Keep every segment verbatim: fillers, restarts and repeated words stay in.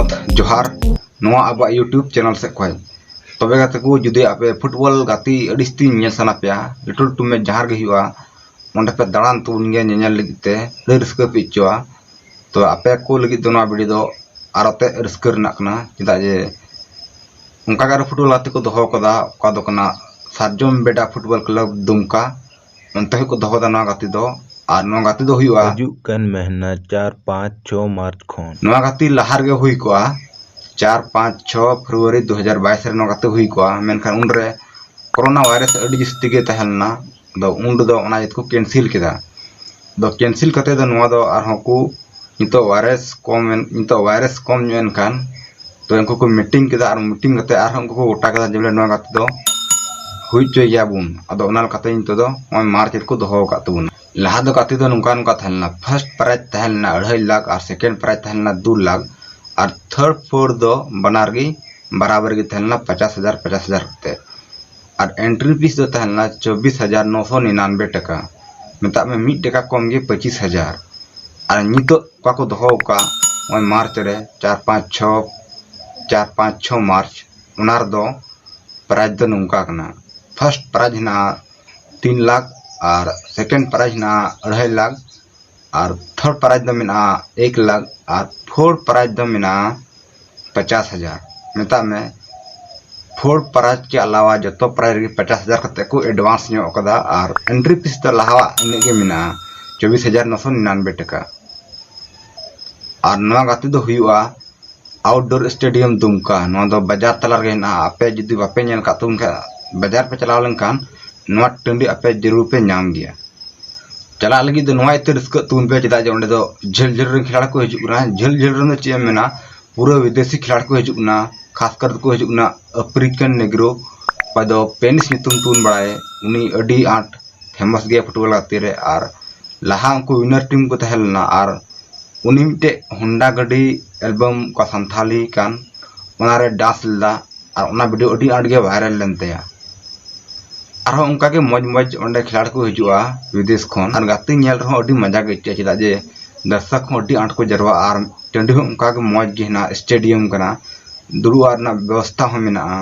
ᱡᱚᱦᱟᱨ, ᱱᱚᱣᱟ ᱟᱵᱚᱣᱟᱜ YouTube channel ᱥᱮᱫ ᱠᱷᱚᱱ᱾ ᱛᱚᱵᱮ ᱜᱟᱛᱮ ᱠᱚ, ᱡᱩᱫᱤ ᱟᱯᱮ ᱯᱷᱩᱴᱵᱚᱞ ᱜᱟᱛᱮ ᱟᱹᱰᱤ ᱡᱟᱹᱥᱛᱤ ᱧᱮᱞ ᱥᱟᱱᱟ ᱯᱮᱭᱟ, ᱞᱟᱹᱴᱩ ᱞᱟᱹᱴᱩ ᱢᱮᱪ ᱡᱟᱦᱟᱸ ᱨᱮᱜᱮ ᱦᱩᱭᱩᱜᱼᱟ, ᱚᱸᱰᱮ ᱯᱮ ᱫᱟᱬᱟᱱ ᱛᱟᱵᱚᱱ ᱜᱮᱭᱟ ᱧᱮᱧᱮᱞ ᱞᱟᱹᱜᱤᱫ ᱛᱮ, ᱟᱹᱰᱤ ᱨᱟᱹᱥᱠᱟᱹ ᱯᱮ ᱟᱹᱭᱠᱟᱹᱣᱟ᱾ ᱛᱚ ᱟᱯᱮ ᱠᱚ ᱞᱟᱹᱜᱤᱫ ᱫᱚ ᱱᱚᱣᱟ ᱵᱷᱤᱰᱤᱭᱳ ᱫᱚ ᱟᱨᱚ ᱛᱮ ᱨᱟᱹᱥᱠᱟᱹ ᱨᱮᱱᱟᱜ ᱠᱟᱱᱟ, ᱪᱮᱫᱟᱜ ᱡᱮ ᱚᱱᱠᱟ ᱜᱮ ᱟᱨᱚ ᱯᱷᱩᱴᱵᱚᱞ ᱜᱟᱛᱮ ᱠᱚ ᱫᱚᱦᱚ ᱠᱟᱫᱟ, ᱚᱠᱟ ᱫᱚ ᱠᱟᱱᱟ ᱥᱟᱨᱡᱚᱢ ᱵᱮᱰᱟ ᱯᱷᱩᱴᱵᱚᱞ ᱠᱞᱟᱵᱽ ᱫᱩᱢᱠᱟ, ᱚᱱᱛᱮ ᱦᱚᱸᱠᱚ ᱫᱚᱦᱚ ᱠᱟᱫᱟ ᱱᱚᱣᱟ ᱜᱟᱛᱮ ᱫᱚ᱾ ᱟᱨ ᱱᱚᱣᱟ ᱜᱟᱛᱮ ᱫᱚ ᱦᱩᱭᱩᱜᱼᱟ ᱦᱤᱡᱩᱜ ᱠᱟᱱ ᱢᱟᱹᱦᱱᱟᱹ ᱪᱟᱨ, ᱯᱟᱸᱪ, ᱪᱷᱚ ᱢᱟᱨᱪ ᱠᱷᱚᱱ᱾ ᱱᱚᱣᱟ ᱜᱟᱛᱮ ᱞᱟᱦᱟ ᱨᱮᱜᱮ ᱦᱩᱭ ᱠᱚᱜᱼᱟ, ᱪᱟᱨ, ᱯᱟᱸᱪ, ᱪᱷᱚ ᱯᱷᱮᱵᱽᱨᱩᱣᱟᱨᱤ ᱫᱩ ᱦᱟᱡᱟᱨ ᱵᱟᱭᱤᱥ ᱨᱮ ᱱᱚᱣᱟ ᱜᱟᱛᱮ ᱦᱩᱭ ᱠᱚᱜᱼᱟ, ᱢᱮᱱᱠᱷᱟᱱ ᱩᱱᱨᱮ ᱠᱳᱨᱳᱱᱟ ᱵᱷᱟᱭᱨᱟᱥ ᱟᱹᱰᱤ ᱡᱟᱹᱥᱛᱤ ᱜᱮ ᱛᱟᱦᱮᱸ ᱞᱮᱱᱟ᱾ ᱟᱫᱚ ᱩᱱ ᱨᱮᱫᱚ ᱚᱱᱟ ᱤᱭᱟᱹ ᱛᱮᱠᱚ ᱠᱮᱱᱥᱮᱞ ᱠᱮᱫᱟ᱾ ᱟᱫᱚ ᱠᱮᱱᱥᱮᱞ ᱠᱟᱛᱮ ᱫᱚ ᱱᱚᱣᱟ ᱫᱚ ᱟᱨᱦᱚᱸ ᱠᱚ ᱱᱤᱛᱚᱜ ᱵᱷᱟᱭᱨᱟᱥ ᱠᱚᱢ ᱮᱱ, ᱱᱤᱛᱚᱜ ᱵᱷᱟᱭᱨᱟᱥ ᱠᱚᱢ ᱧᱚᱜ ᱮᱱ ᱠᱷᱟᱱ, ᱛᱚ ᱩᱱᱠᱩ ᱠᱚ ᱢᱤᱴᱤᱝ ᱠᱮᱫᱟ ᱟᱨ ᱢᱤᱴᱤᱝ ᱠᱟᱛᱮ ᱟᱨᱦᱚᱸ ᱩᱱᱠᱩ ᱠᱚ ᱜᱚᱴᱟ ᱠᱮᱫᱟ ᱡᱮ ᱵᱚᱞᱮ ᱱᱚᱣᱟ ᱜᱟᱛᱮ ᱫᱚ ᱦᱩᱭ ᱦᱚᱪᱚᱭ ᱜᱮᱭᱟ ᱵᱚᱱ᱾ ᱟᱫᱚ ᱚᱱᱟ ᱞᱮᱠᱟᱛᱮ ᱱᱤᱛᱚᱜ ᱫᱚ ᱱᱚᱜᱼᱚᱭ ᱢᱟᱨᱪ ᱨᱮᱠᱚ ᱫᱚᱦᱚ ᱟᱠᱟᱫ ᱛᱟᱵᱚᱱᱟ᱾ ᱞᱟᱦᱟ ᱫᱚ ᱜᱟᱛᱮ ᱫᱚ ᱱᱚᱝᱠᱟ ᱱᱚᱝᱠᱟ ᱛᱟᱦᱮᱸ ᱞᱮᱱᱟ, ᱯᱷᱟᱨᱥᱴ ᱯᱨᱟᱭᱤᱡᱽ ᱛᱟᱦᱮᱸ ᱞᱮᱱᱟ ᱟᱹᱲᱦᱟᱹᱭ ᱞᱟᱠᱷ ᱟᱨ ᱥᱮᱠᱮᱱᱰ ᱯᱨᱟᱭᱤᱡᱽ ᱛᱟᱦᱮᱸ ᱞᱮᱱᱟ ᱫᱩ ᱞᱟᱠᱷ ᱟᱨ ᱛᱷᱟᱨᱰ ᱯᱷᱳᱨ ᱫᱚ ᱵᱟᱱᱟᱨ ᱜᱮ ᱵᱟᱨᱟᱵᱟᱨ ᱜᱮ ᱛᱟᱦᱮᱸ ᱞᱮᱱᱟ, ᱯᱚᱪᱟᱥ ᱦᱟᱡᱟᱨ ᱯᱚᱪᱟᱥ ᱦᱟᱡᱟᱨ ᱠᱟᱛᱮ᱾ ᱟᱨ ᱮᱱᱴᱨᱤ ᱯᱷᱤᱥ ᱫᱚ ᱛᱟᱦᱮᱸ ᱞᱮᱱᱟ ᱪᱚᱵᱵᱤᱥ ᱦᱟᱡᱟᱨ ᱱᱚᱥᱚ ᱱᱤᱱᱟᱱᱵᱮ ᱴᱟᱠᱟ᱾ ᱢᱮᱛᱟᱜ ᱢᱮ ᱢᱤᱫ ᱴᱟᱠᱟ ᱠᱚᱢ ᱜᱮ ᱯᱚᱸᱪᱤᱥ ᱦᱟᱡᱟᱨ᱾ ᱟᱨ ᱱᱤᱛᱚᱜ ᱚᱠᱟ ᱠᱚ ᱫᱚᱦᱚ ᱟᱠᱟᱫ ᱱᱚᱜᱼᱚᱭ ᱢᱟᱨᱪ ᱨᱮ ᱪᱟᱨ ᱯᱟᱸᱪ ᱪᱷᱚ, ᱪᱟᱨ ᱯᱟᱸᱪ ᱪᱷᱚ ᱢᱟᱨᱪ, ᱚᱱᱟ ᱨᱮᱫᱚ ᱯᱨᱟᱭᱤᱡᱽ ᱫᱚ ᱱᱚᱝᱠᱟ ᱠᱟᱱᱟ, ᱯᱷᱟᱨᱥᱴ ᱯᱨᱟᱭᱤᱡᱽ ᱦᱮᱱᱟᱜᱼᱟ ᱛᱤᱱ ᱞᱟᱠᱷ ᱟᱨ ᱥᱮᱠᱮᱱᱰ ᱯᱨᱟᱭᱤᱡᱽ ᱦᱮᱱᱟᱜᱼᱟ ᱟᱹᱲᱦᱟᱹᱭ ᱞᱟᱠᱷ ᱟᱨ ᱛᱷᱟᱨᱰ ᱯᱨᱟᱭᱤᱡᱽ ᱫᱚ ᱢᱮᱱᱟᱜᱼᱟ ᱮᱠ ᱞᱟᱠᱷ ᱟᱨ ᱯᱷᱳᱨᱛᱷ ᱯᱨᱟᱭᱤᱡᱽ ᱫᱚ ᱢᱮᱱᱟᱜᱼᱟ ᱯᱚᱪᱟᱥ ᱦᱟᱡᱟᱨ᱾ ᱢᱮᱛᱟᱜ ᱢᱮ ᱯᱷᱳᱨᱛᱷ ᱯᱨᱟᱭᱤᱡᱽ ᱠᱮ ᱟᱞᱟᱣᱟ ᱡᱚᱛᱚ ᱯᱨᱟᱭᱤᱡᱽ ᱨᱮᱜᱮ ᱯᱚᱪᱟᱥ ᱦᱟᱡᱟᱨ ᱠᱟᱛᱮ ᱠᱚ ᱮᱰᱵᱷᱟᱱᱥ ᱧᱚᱜ ᱠᱟᱫᱟ ᱟᱨ ᱮᱱᱴᱨᱤ ᱯᱷᱤᱥ ᱫᱚ ᱞᱟᱦᱟᱣᱟᱜ ᱤᱱᱟᱹᱜ ᱜᱮ ᱢᱮᱱᱟᱜᱼᱟ, ᱪᱚᱵᱵᱤᱥ ᱦᱟᱡᱟᱨ ᱱᱚᱥᱚ ᱱᱤᱱᱟᱱᱵᱮ ᱴᱟᱠᱟ᱾ ᱟᱨ ᱱᱚᱣᱟ ᱜᱟᱛᱮ ᱫᱚ ᱦᱩᱭᱩᱜᱼᱟ ᱟᱣᱩᱴᱰᱳᱨ ᱥᱴᱮᱰᱤᱭᱟᱢ ᱫᱩᱢᱠᱟ, ᱱᱚᱣᱟ ᱫᱚ ᱵᱟᱡᱟᱨ ᱛᱟᱞᱟ ᱨᱮᱜᱮ ᱦᱮᱱᱟᱜᱼᱟ᱾ ᱟᱯᱮ ᱡᱩᱫᱤ ᱵᱟᱯᱮ ᱧᱮᱞ ᱟᱠᱟᱫ ᱛᱟᱵᱚᱱ ᱠᱷᱟᱱ ᱵᱟᱡᱟᱨ ᱯᱮ ᱪᱟᱞᱟᱣ ᱞᱮᱱᱠᱷᱟᱱ ᱱᱚᱣᱟ ᱴᱟᱺᱰᱤ ᱟᱯᱮ ᱡᱟᱹᱨᱩᱲ ᱯᱮ ᱧᱟᱢ ᱜᱮᱭᱟ᱾ ᱪᱟᱞᱟᱜ ᱞᱟᱹᱜᱤᱫ ᱫᱚ ᱱᱚᱣᱟ ᱤᱭᱟᱹᱛᱮ ᱨᱟᱹᱥᱠᱟᱹᱜ ᱛᱟᱵᱚᱱ ᱯᱮ, ᱪᱮᱫᱟᱜ ᱡᱮ ᱚᱸᱰᱮ ᱫᱚ ᱡᱷᱟᱹᱞ ᱡᱷᱟᱹᱞ ᱨᱮᱱ ᱠᱷᱮᱞᱟᱲ ᱠᱚ ᱦᱤᱡᱩᱜ ᱠᱟᱱᱟ᱾ ᱡᱷᱟᱹᱞ ᱡᱷᱟᱹᱞ ᱨᱮᱱ ᱫᱚ ᱪᱮᱫ ᱮᱢ ᱢᱮᱱᱟ, ᱯᱩᱨᱟᱹ ᱵᱤᱫᱮᱥᱤ ᱠᱷᱮᱞᱟᱲ ᱠᱚ ᱦᱤᱡᱩᱜ ᱠᱟᱱᱟ, ᱠᱷᱟᱥ ᱠᱟᱨ ᱛᱮᱠᱚ ᱦᱤᱡᱩᱜ ᱠᱟᱱᱟ ᱟᱯᱷᱨᱤᱠᱟᱱ ᱱᱮᱜᱽᱨᱳ, ᱚᱠᱚᱭ ᱫᱚ ᱯᱮᱱᱤᱥ ᱧᱩᱛᱩᱢ ᱛᱮᱵᱚᱱ ᱵᱟᱲᱟᱭ, ᱩᱱᱤ ᱟᱹᱰᱤ ᱟᱸᱴ ᱯᱷᱮᱢᱟᱥ ᱜᱮᱭᱟ ᱯᱷᱩᱴᱵᱚᱞ ᱜᱟᱛᱮ ᱨᱮ᱾ ᱟᱨ ᱞᱟᱦᱟ ᱩᱱᱠᱩ ᱣᱤᱱᱟᱨ ᱴᱤᱢ ᱠᱚ ᱛᱟᱦᱮᱸ ᱞᱮᱱᱟ ᱟᱨ ᱩᱱᱤ ᱢᱤᱫᱴᱮᱡ ᱦᱳᱱᱰᱟ ᱜᱟᱹᱰᱤ ᱮᱞᱵᱟᱢ ᱚᱠᱟ ᱥᱟᱱᱛᱷᱟᱞᱤ ᱠᱟᱱ, ᱚᱱᱟᱨᱮ ᱰᱟᱱᱥ ᱞᱮᱫᱟ ᱟᱨ ᱚᱱᱟ ᱵᱷᱤᱰᱤᱭᱳ ᱟᱹᱰᱤ ᱟᱸᱴ ᱜᱮ ᱵᱷᱟᱭᱨᱟᱞ ᱞᱮᱱ ᱛᱟᱭᱟ᱾ ᱟᱨᱦᱚᱸ ᱚᱱᱠᱟᱜᱮ ᱢᱚᱡᱽ ᱢᱚᱡᱽ ᱚᱸᱰᱮ ᱠᱷᱮᱞᱟᱲ ᱠᱚ ᱦᱤᱡᱩᱜᱼᱟ ᱵᱤᱫᱮᱥ ᱠᱷᱚᱱ, ᱟᱨ ᱜᱟᱛᱮ ᱧᱮᱞ ᱨᱮᱦᱚᱸ ᱟᱹᱰᱤ ᱢᱚᱡᱟ ᱜᱮ ᱟᱹᱭᱠᱟᱹᱜᱼᱟ, ᱪᱮᱫᱟᱜ ᱡᱮ ᱫᱚᱨᱥᱚᱠ ᱦᱚᱸ ᱟᱹᱰᱤ ᱟᱸᱴ ᱠᱚ ᱡᱟᱨᱣᱟᱜᱼᱟ ᱟᱨ ᱴᱟᱺᱰᱤ ᱦᱚᱸ ᱚᱱᱠᱟ ᱜᱮ ᱢᱚᱡᱽ ᱜᱮ ᱦᱮᱱᱟᱜᱼᱟ, ᱥᱴᱮᱰᱤᱭᱟᱢ ᱠᱟᱱᱟ, ᱫᱩᱲᱩᱵ ᱨᱮᱱᱟᱜ ᱵᱮᱵᱚᱥᱛᱷᱟ ᱦᱚᱸ ᱢᱮᱱᱟᱜᱼᱟ᱾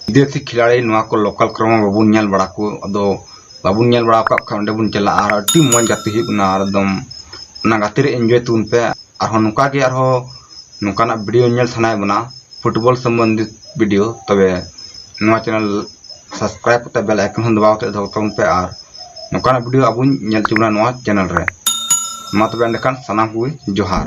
ᱵᱤᱫᱮᱥᱤ ᱠᱷᱤᱞᱟᱲᱤ ᱱᱚᱣᱟ ᱠᱚ ᱞᱳᱠᱟᱞ ᱠᱚᱨᱮ ᱢᱟ ᱵᱟᱵᱚᱱ ᱧᱮᱞ ᱵᱟᱲᱟ ᱠᱚ, ᱟᱫᱚ ᱵᱟᱵᱚᱱ ᱧᱮᱞ ᱵᱟᱲᱟ ᱟᱠᱟᱫ ᱠᱷᱟᱱ ᱚᱸᱰᱮ ᱵᱚᱱ ᱪᱟᱞᱟᱜᱼᱟ ᱟᱨ ᱟᱹᱰᱤ ᱢᱚᱡᱽ ᱜᱟᱛᱮ ᱦᱩᱭᱩᱜ ᱠᱟᱱᱟ᱾ ᱟᱨ ᱮᱠᱫᱚᱢ ᱚᱱᱟ ᱜᱟᱛᱮ ᱨᱮ ᱤᱱᱡᱚᱭ ᱛᱟᱵᱚᱱ ᱯᱮ᱾ ᱟᱨᱦᱚᱸ ᱱᱚᱝᱠᱟ ᱜᱮ ᱟᱨᱦᱚᱸ ᱱᱚᱝᱠᱟᱱᱟᱜ ᱵᱷᱤᱰᱤᱭᱳ ᱧᱮᱞ ᱥᱟᱱᱟᱭᱮᱫ ᱵᱚᱱᱟ ᱯᱷᱩᱴᱵᱚᱞ ᱥᱚᱢᱵᱚᱱᱫᱷᱤᱛ ᱵᱷᱤᱰᱤᱭᱳ, ᱛᱚᱵᱮ ᱱᱚᱣᱟ ᱪᱮᱱᱮᱞ ᱥᱟᱵᱥᱠᱨᱟᱭᱤᱵ ᱠᱟᱛᱮ ᱵᱮᱞ ᱟᱭᱠᱚᱱ ᱦᱚᱸ ᱫᱟᱵᱟᱣ ᱠᱟᱛᱮ ᱫᱚᱦᱚ ᱛᱟᱵᱚᱱ ᱯᱮ ᱟᱨ ᱱᱚᱝᱠᱟᱱᱟᱜ ᱵᱷᱤᱰᱤᱭᱳ ᱟᱵᱚ ᱧᱮᱞ ᱦᱚᱪᱚ ᱵᱚᱱᱟ ᱱᱚᱣᱟ ᱪᱮᱱᱮᱞ ᱨᱮ᱾ ᱢᱟ ᱛᱚᱵᱮ ᱮᱸᱰᱮᱠᱷᱟᱱ ᱥᱟᱱᱟᱢ ᱠᱚᱜᱮ ᱡᱚᱦᱟᱨ᱾